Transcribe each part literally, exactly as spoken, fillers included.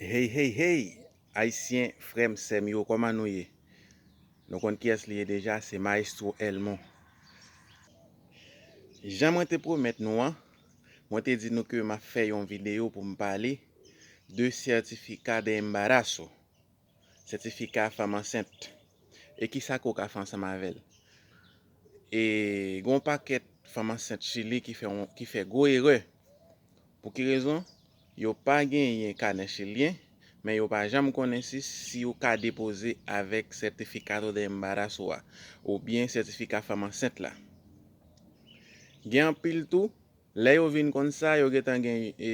Hey, hey, hey! Ayisyen, frè m, sè m yo, kòman nou ye? Nou konn kiyès li ye deja, se Maestro Elmon. Jan mwen te pwomèt nou an, mwen te di nou ke m ap fè yon videyo pou m pale de sètifika de embaraso, sètifika fanm ansent. E kisa ke w ka fè ansanm avè l? E gen yon pakèt fanm ansent Chili ki fè yon, ki fè gwo erè. Pou ki rezon? Yo pa genyen kanè chilyen, men yo pa janm konnen si, si yo ka depoze avèk sètifika de embaraso a, oubyen sètifika fanm ansent la. Gen anpil tou, lè yo vin konn sa, yo gentan gen, e,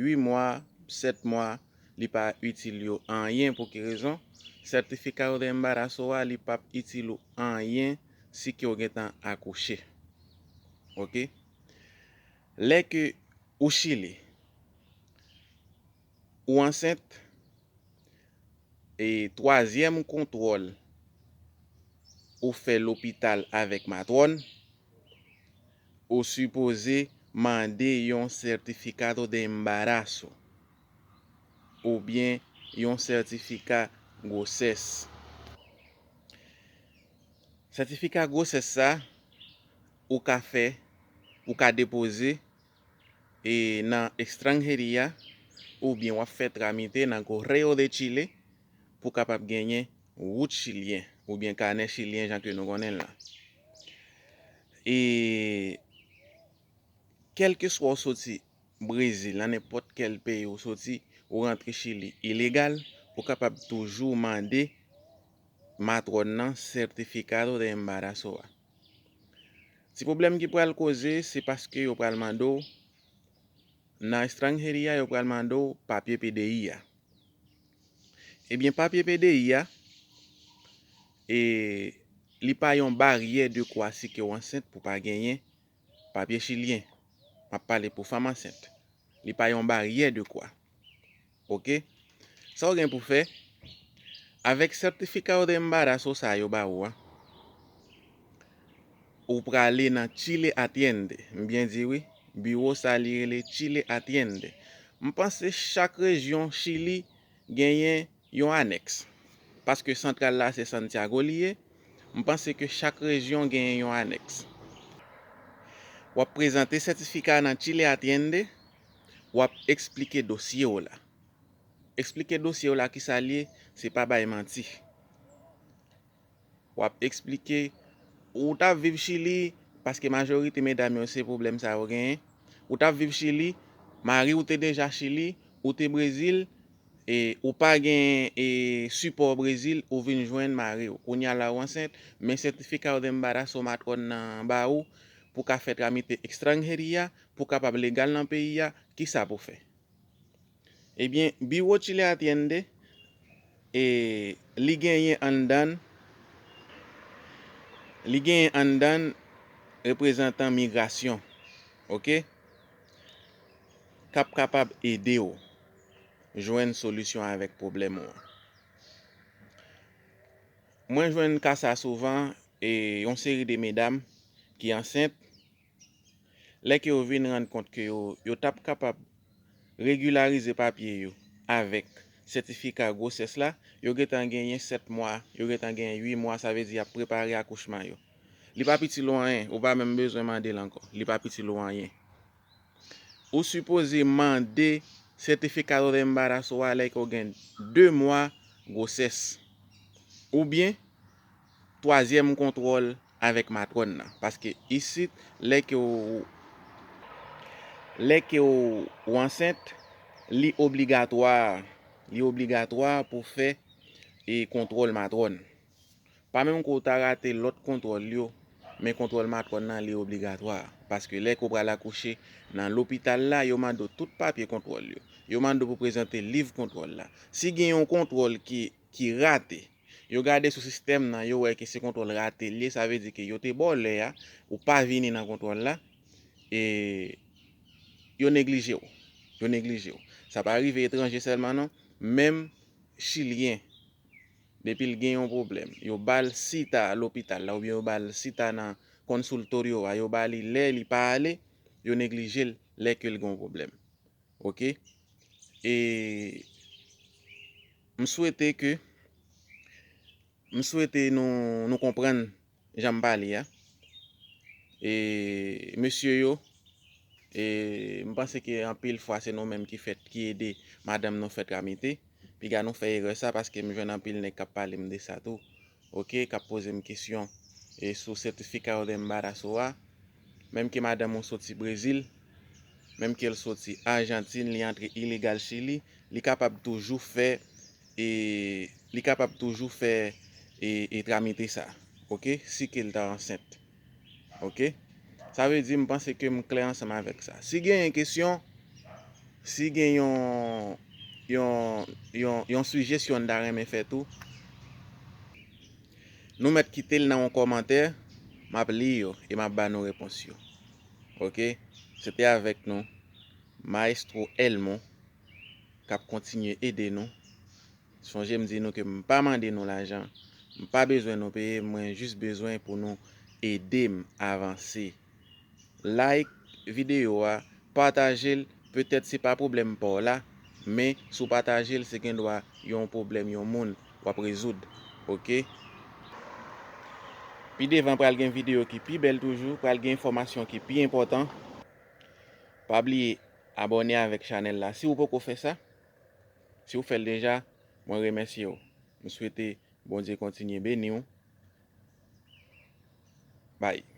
uit mwa, sèt mwa, li pa itil yo anyen. Pou ki rezon? Sètifika de embaraso a, li p ap itil ou anyen si ke w gentan akouche. Oke? Lè ke ou Chili, ou ansent, e twazyèm kontwòl ou fè lopital avèk matwòn, ou sipoze mande yon certificado de embarazo oubyen yon sètifika gwosès. Sètifika gwosès sa, ou ka fè, ou ka depoze e nan estranjeria, oubyen w ap fè tramite nan Correo de Chile pou kapab genyen wout chilyen oubyen kanè chilyen jan ke nou konnen l la. E kèlkeswa w soti Brezil, nan nenpòt kèl peyi w soti, ou rantre Chili ilegal, ou kapab toujou mande matwòn nan certificado de embarazo a. Ti pwoblèm ki pral koze, se paske yo pral mande w, nan estranjeria, yo pral mande w papye P D I a. Ebyen, papye P D I a, e, li pa yon baryè de kwa si ke w ansent pou pa genyen papye chilyen. M ap pale pou fanm ansent. Li pa yon baryè de kwa. Oke? Sa w gen pou fè, avèk certificado de embarazo sa yo ba ou a, ou prale nan Chile Atiende. M byen di wi, biwo sa li rele Chile Atiende. M panse chak rejyon Chili genyen yon anèks. Paske santral la se Santiago li ye, m panse ke chak rejyon genyen yon anèks. W ap prezante sètifika nan Chile Atiende, w ap eksplike dosye w la. Eksplike dosye w la kisa l ye, se pa bay manti. W ap eksplike, ou t ap viv Chili, paske majorite medam yo se pwoblèm sa yo genyen. Ou t ap viv Chili, mari w te deja Chili, ou te Brezil, e ou pa gen, e, sipò Brezil, ou vin jwenn mari w. Kounye a la ou ansent, men sètifika de embarazo matwòn nan ba ou pou ka fè tramite estranjeria, pou kapab legal nan peyi a, kisa pou fè? Ebyen, biwo Chile Atiende, e, li genyen anndan, li genyen anndan reprezantan migrasyon, oke, k ap kapab ede w jwenn solisyon avèk pwoblèm ou an. Mwen jwenn ka sa souvan, e yon seri de medam ki ansent, lè ke yo vin rann kont ke yo, yo t ap kapab regilarize papye yo avèk sètifika gwosès la, yo gentan genyen sèt mwa, yo gentan genyen uit mwa, sa vle di y ap prepare akouchman yo. Li p ap itil ou anyen, ou pa menm bezwen mande l ankò. Li p ap itil ou anyen. Ou sipoze mande certificado de embarazo a lè ke w gen de mwa gwosès. Oubyen, twazyèm kontwòl avèk matwòn nan. Paske isit, lè ke w, lè ke w, w ansent, li obligatwa, li obligatwa pou fè, e, kontwòl matwòn. Pa menm ke w ta rate lòt kontwòl yo, men kontwòl matwòn nan li obligatwa. Paske lè ke w pral akouche nan lopital la, yo mande w tout papye kontwòl yo. Yo mande w pou prezante liv kontwòl la. Si gen yon kontwòl ki, ki rate, yo gade sou sistèm nan, yo wè ke se kontwòl rate l ye, sa vle di ke yo te ba w lè a, ou pa vini nan kontwòl la, e yo neglije w. Yo neglije w. Sa pa rive etranje sèlman non, menm chilyen, depi l gen yon pwoblèm, yo ba l sita lopital la, oubyen yo ba l sita nan konsiltoryo a, yo ba li lè, li pa ale, yo neglije l lè ke l gen yon pwoblèm. Oke? E M swete ke, m swete nou, nou konprann jan m pale a. E mesye yo, e m panse ke anpil fwa se nou menm ki fèt, ki ede madanm nou fè tramite. Piga nou fè erè sa, paske m jwenn anpil nèg k ap pale m de sa tou. Oke, k ap poze m kesyon e sou sètifika yo de embaraso a. Menm ke madanm ou soti Brezil, menm ke l soti Ajantin, li antre ilegal Chili, li kapab toujou fè, e, li kapab toujou fè, e, e tramite sa. Oke, si ke l ta ansent. Oke? Sa vle di, m panse ke m klè ansanm avèk sa. Si genyen kesyon, si gen yon, yon, yon, yon sijesyon n ta renmen fè tou, nou mèt kite l nan yon kòmantè, m ap li yo e m ap ba nou repons yo. Oke? Se te avèk nou, Maestro Elmo, k ap kontinye ede nou. Sonje m di nou ke m pa mande nou lajan, m pa bezwen nou peye, mwen jis bezwen pou nou ede m avanse. Like videyo a, pataje l, petèt se pa pwoblèm pa w la, men si w pataje l, se gendwa yon pwoblèm yon moun w ap rezoud, oke? Pi devan pral gen videyo ki pi bèl toujou, pral gen enfòmasyon ki pi enpòtan. Pa bliye abòne avèk chanèl la si w poko fè sa. Si w fè l deja, mwen remèsye w. M swete Bondye kontinye beni w. Bye.